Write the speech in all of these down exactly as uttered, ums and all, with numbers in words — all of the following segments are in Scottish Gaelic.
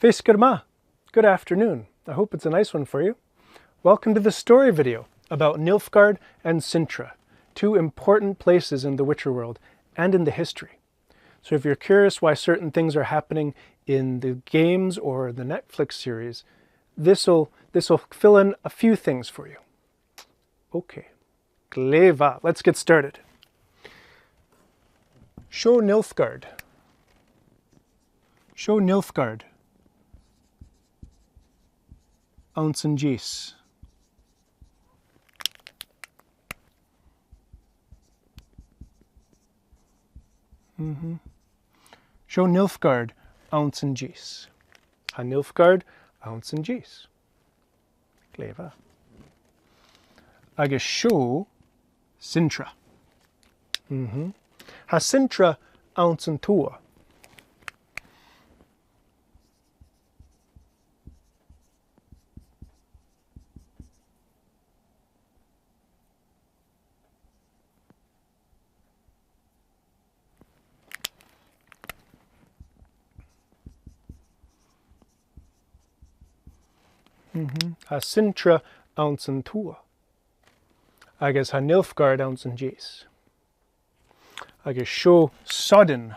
Feasgar math. Good afternoon. I hope it's a nice one for you. Welcome to the story video about Nilfgaard and Sintra, two important places in the Witcher world and in the history. So if you're curious why certain things are happening in the games or the Netflix series, this'll this'll fill in a few things for you. Okay. Glè mhath. Let's get started. Seo Nilfgaard. Seo Nilfgaard. Anns an deas. Mhm. Seo Nilfgaard anns an deas. Tha Nilfgaard anns an deas. Glè mhath. Agus seo Sintra. Mhm. Tha Sintra anns an tuath. Mhm. Tha Sintra anns an tuath. Agus tha Nilfgaard anns an deas. Agus seo Soden.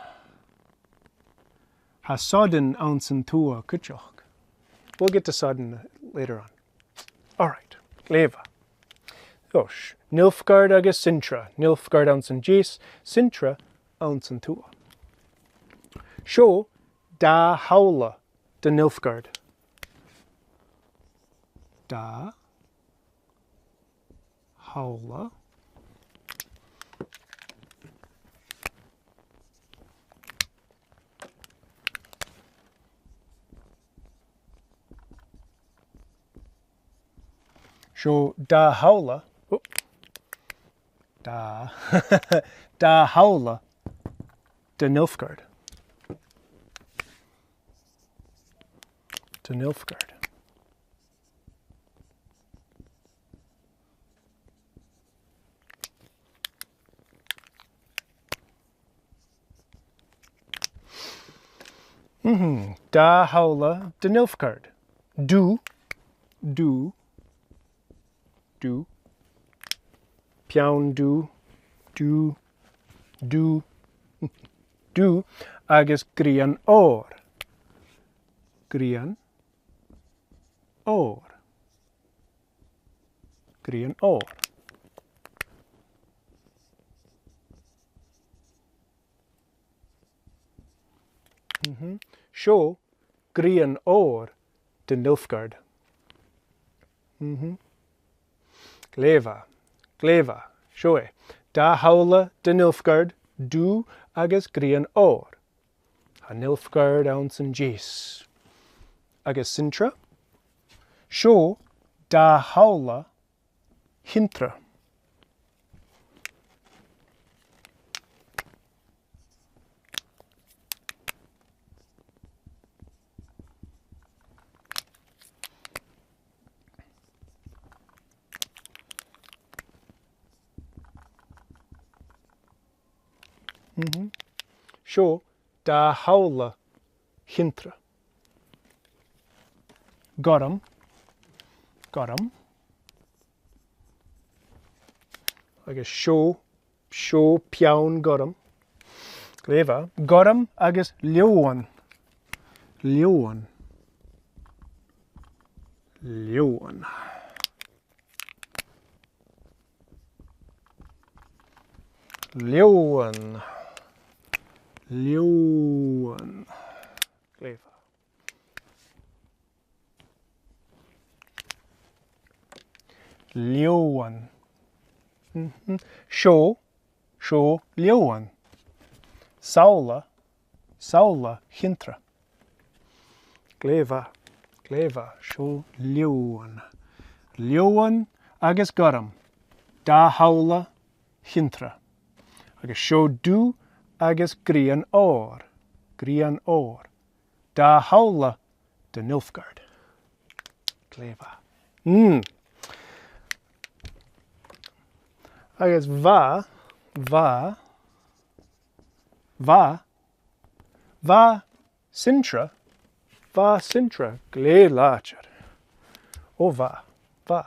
Tha Soden anns an tuath cuideachd. We'll get to Soden later on. All right. Glè mhath. Gosh. Nilfgaard agus Sintra. Nilfgaard anns an deas, Sintra anns an tuath. Seo dà shamhla de Nilfgaard. Dà shamhla. Seo dà shamhla. Oh. Dà. Dà shamhla de Nilfgaard. De Nilfgaard. Mhm. Dà shamhla de Nilfgaard. Dubh, dubh, dubh. Peann dubh, dubh, dubh, dubh. Agus grian òir. Grian òir. Grian òir. Mhm. Seo grian òir de Nilfgaard. Mhm. Glè mhath, glè mhath. Seo e. Dà shamhla de Nilfgaard, dubh agus grian òir. Tha Nilfgaard anns an deas. Agus Sintra? Seo dà shamhla Sintra. Mhm. Seo dà shamhla Sintra. Gorm. Gorm. Agus seo, seo peann gorm. Glè mhath. Gorm agus leòmhann. Leòmhann. Leòmhann. Leòmhann. Leòmhann. Glè mhath. Leòmhann. Mhm. Seo, seo leòmhann. Samhla, samhla Sintra. Glè mhath, glè mhath, seo leòmhann. Leòmhann agus gorm. Dà shamhla Sintra. Agus seo dubh agus grian òir. Grian òir. Dà shamhla de Nilfgaard. Glè mhath. Mm. Agus bha, bha, bha, bha Sintra, Bha Sintra glè làidir. O bha, bha.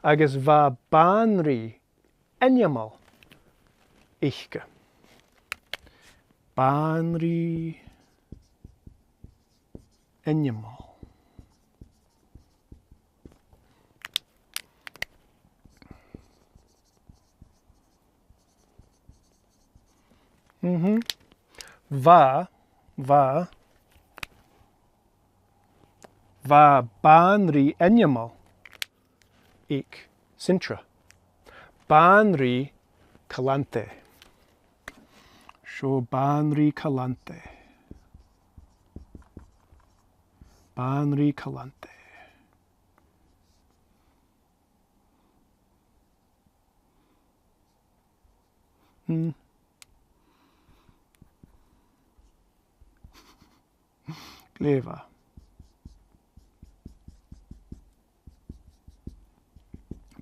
Agus bha bànrigh ainmeil aice. Bànrigh ainmeil. Mhm. Bha, bha, bha bànrigh ainmeil aig Sintra. Bànrigh Calante. Seo Bànrigh Calante. Bànrigh Calante. Hmm. Glè mhath.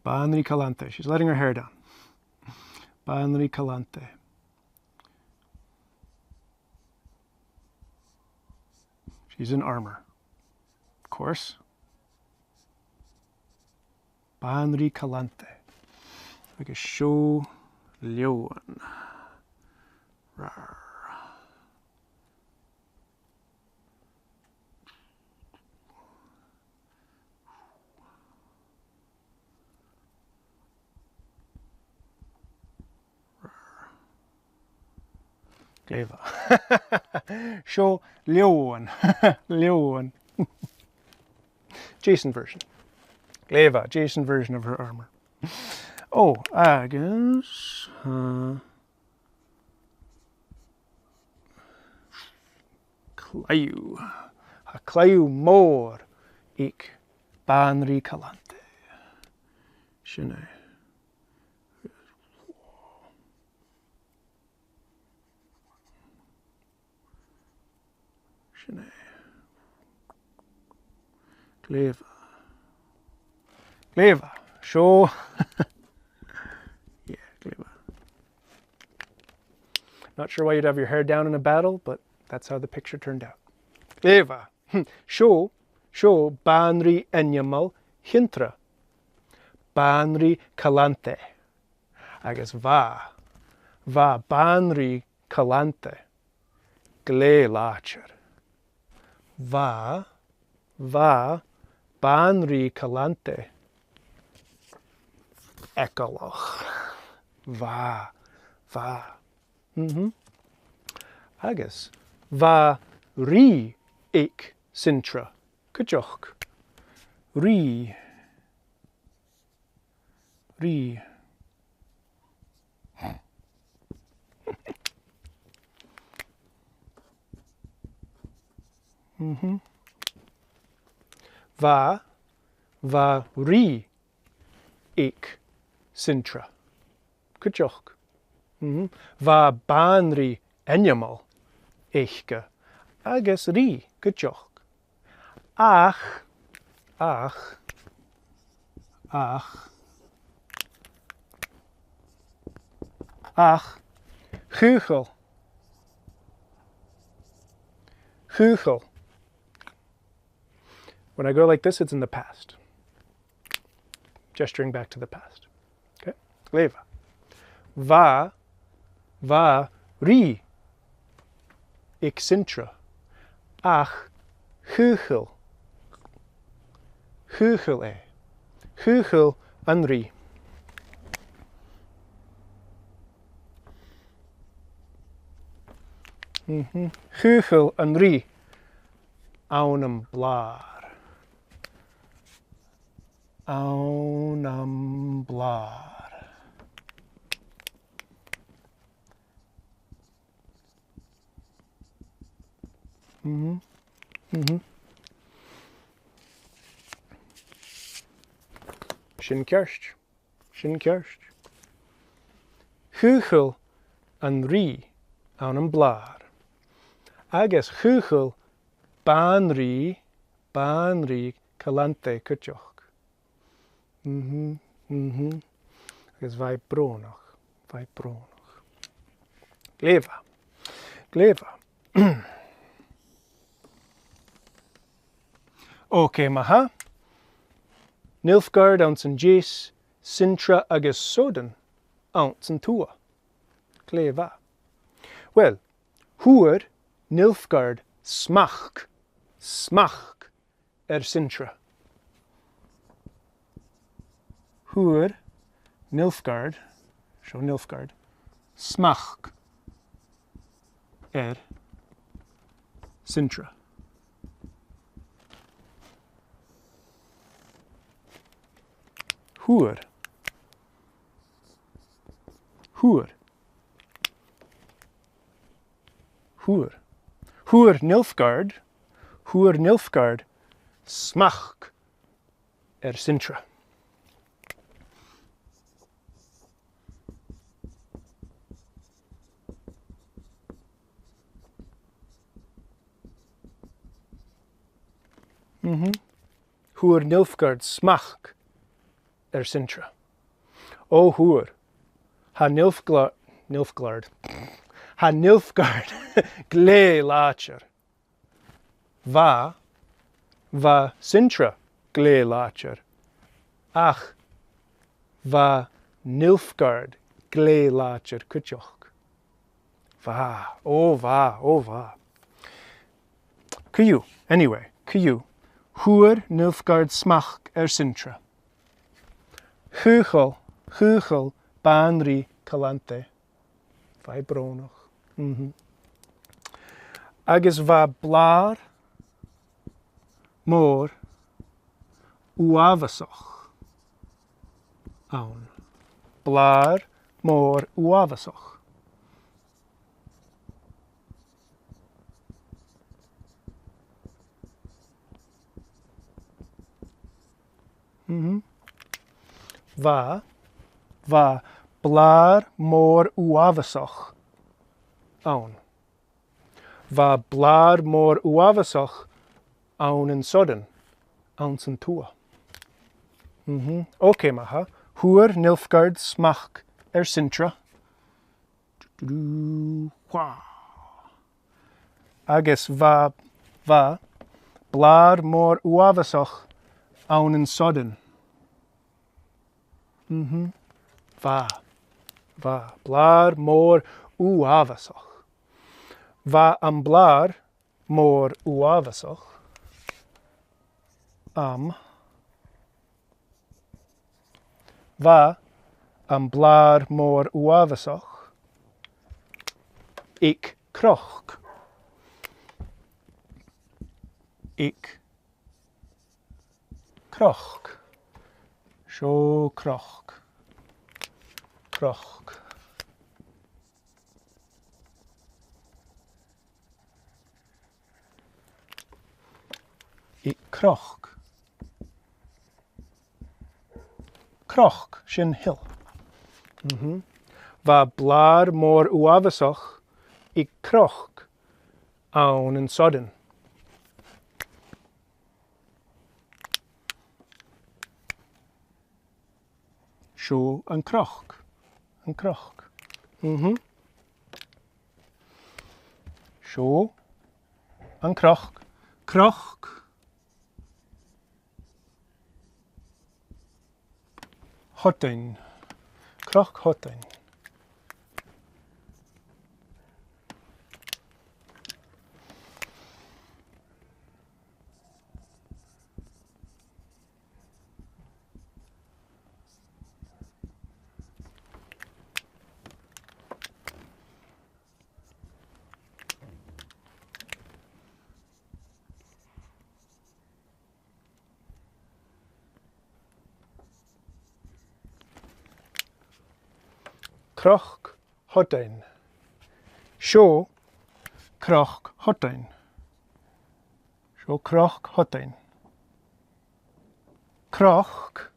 Bànrigh Calante. She's letting her hair down. Bànrigh Calante. She's in armor. Of course. Bànrigh Calante. Agus seo leòmhann. Rar. Glè mhath. Seo leòmhann. Leòmhann. Decent version. Glè mhath. Decent version of her armor. O, agus, uh, claidheamh. Tha claidheamh mòr aig Bànrigh Calante. Sin e. Sin e. Glè mhath. Glè mhath. Seo. Yeah, glè mhath. Not sure why you'd have your hair down in a battle, but that's how the picture turned out. Glè mhath. Hm. Seo, seo bànrigh ainmeil Chintra. Bànrigh Calante. Agus bha, bha bànrigh Calante glè làidir. Bha, bha bànrigh Calante eagalach. Bha, bha. Mhm. Agus bha rìgh aig Sintra cuideachd. Rìgh. Rìgh. Mhm. Bha, bha rìgh aig Sintra cuideachd. Mhm. Bha bànrigh ainmeil aice agus rìgh cuideachd. Ach, ach, ach, ach, chaochail. Chaochail. When I go like this, it's in the past. Gesturing back to the past. Okay? Glè mhath. Bha, bha rìgh aig Sintra. Ach chaochail. Chaochail e. Chaochail an rìgh. Mhm. Chaochail an rìgh ann am blàr. Ann am blàr. Mhm. Mhm. Sin ceart. Sin ceart. Chaochail an rìgh ann am blàr. Agus chaochail bànrigh, bànrigh Calante cuideachd. Mhm, mhm. Agus bha e brònach, bha e brònach. Glè mhath. Glè mhath. Ok, ma-thà. Nilfgaard anns an teas, Sintra agus Soden anns an tuath. Glè mhath. Well, fhuair Nilfgaard smachd, smachd air Sintra. Fhuair Nilfgaard, seo Nilfgaard, smachd air Sintra. Fhuair. Fhuair. Fhuair. Fhuair Nilfgaard, fhuair Nilfgaard smachd air Sintra. Mhm. Fhuair Nilfgaard smachd air Sintra. O fhuair. Tha Nilfgla-, Nilfgaard. Tha Nilfgaard glè làidir. Bha, bha Sintra glè làidir. Ach bha Nilfgaard glè làidir cuideachd. Bha, o bha, o bha. Co-dhiù, anyway, co-dhiù. Fhuair Nilfgaard smachd air Sintra. Chaochail, chaochail Banrigh Calanthe. Bha e brònach. Mhm. Agus bha blàr mòr uabhasach ann. Blàr mòr uabhasach. Mhm. Bha, bha blàr mòr uabhasach ann. Bha blàr mòr uabhasach ann an Soden, anns an tuath. Mhm. Ok, ma-thà. Fhuair Nilfgaard smachd air Sintra. Du-du-du, wha. Agus bha, bha blàr mòr uabhasach ann an Soden. Mhm. Bha, bha blàr mòr uabhasach. Bha am blàr mòr uabhasach. Am. Bha am blàr mòr uabhasach aig Cnoc. Aig Cnoc. Seo Cnoc. Cnoc. Aig Cnoc. Cnoc, sin hill. Mhm. Bha blàr mòr uabhasach aig Cnoc ann an Soden. Seo an Cnoc. An Cnoc. Mhm. Seo an Cnoc. Cnoc Thodain. Cnoc Thodain. Cnoc Thodain. Seo Cnoc Thodain. Seo Cnoc Thodain. Cnoc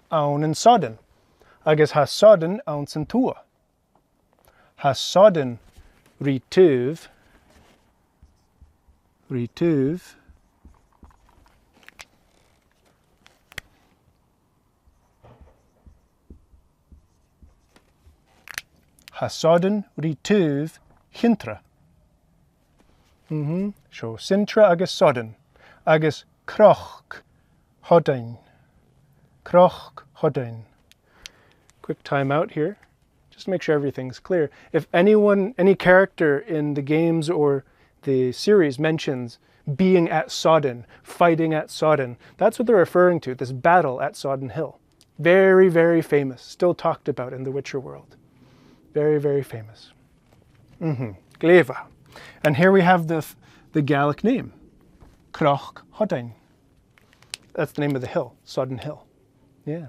ann an Soden, agus tha Soden anns an tuath. Tha Soden ri taobh, ri taobh. Tha Soden ri taobh Chintra. Mhm. Seo Sintra agus Soden. Agus Cnoc Thodain. Cnoc Thodain. Quick time out here, just to make sure everything's clear. If anyone, any character in the games or the series mentions being at Sodden, fighting at Sodden, that's what they're referring to, this battle at Sodden Hill. Very, very famous, still talked about in the Witcher world. Very, very famous. Mm-hmm. Glè mhath. And here we have the, the Gaelic name, Cnoc Thodain. That's the name of the hill, Sodden Hill. Yeah.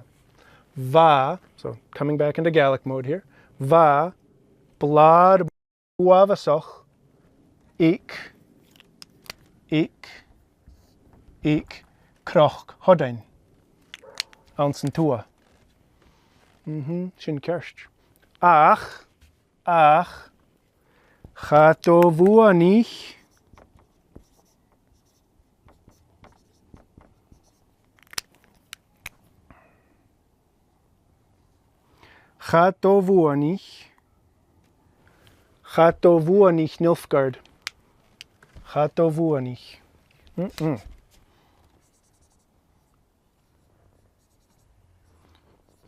Bha, so coming back into Gaelic mode here. Bha blàr uabhasach aig, aig, aig Cnoc Thodain anns an tuath. Mhm, sin ceart. Ach, ach, cha do bhuannaich, cha do bhuannaich, cha do bhuannaich Nilfgaard. Cha do bhuannaich. Mm-mm.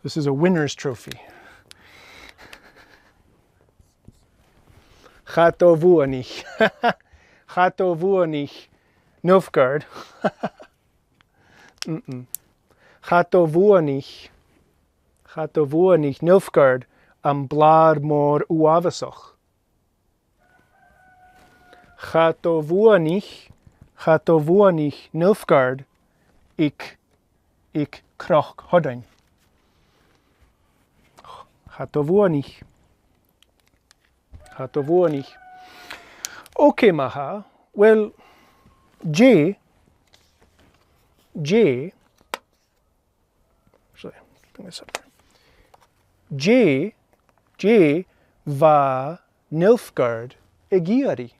This is a winner's trophy. Cha do bhuannaich. Cha do bhuannaich Nilfgaard. Mm-mm. Cha do bhuannaich. Cha do bhuannaich Nilfgaard am blàr mòr uabhasach. Cha do bhuannaich, cha do bhuannaich Nilfgaard aig, aig Cnoc Thodain. Cha do bhuannaich. Cha do bhuannaich. Okay, ma-thà. Well, dè, dè, actually, bring this up here. Dè, dè bha Nilfgaard ag iarraidh?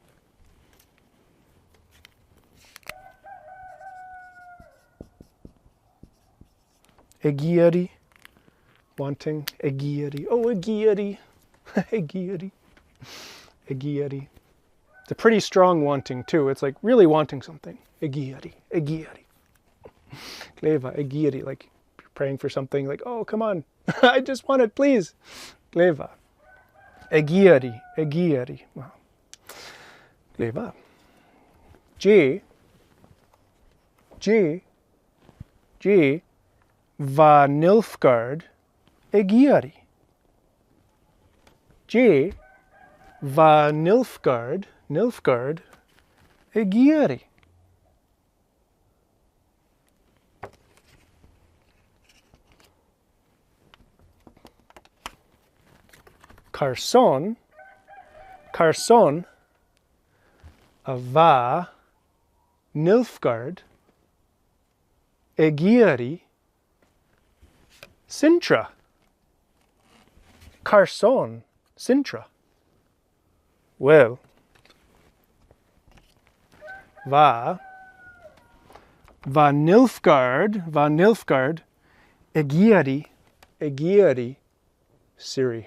Ag iarraidh. Wanting. Ag iarraidh. Oh, ag iarraidh. Ag iarraidh. Ag iarraidh. It's a pretty strong wanting, too. It's like really wanting something. Ag iarraidh. Ag iarraidh. Glè mhath, ag iarraidh, like, you're praying for something, like, "Oh, come on, I just want it, please." Glè mhath. Ag iarraidh, ag iarraidh. Wow. Glè mhath. Dè, dè, dè bha Nilfgaard ag iarraidh? Dè bha Nilfgaard, Nilfgaard ag iarraidh? Carson, carson a bha Nilfgaard ag iarraidh Sintra? Carson Sintra? Well, bha, bha Nilfgaard, bha Nilfgaard ag iarraidh, ag iarraidh Ciri.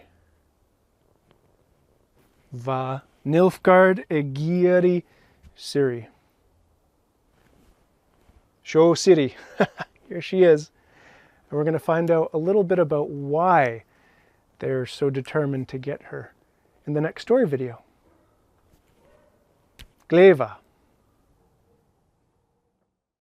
Bha Nilfgaard ag iarraidh Ciri. Seo Ciri. Here she is. And we're gonna find out a little bit about why they're so determined to get her in the next story video. Glè mhath.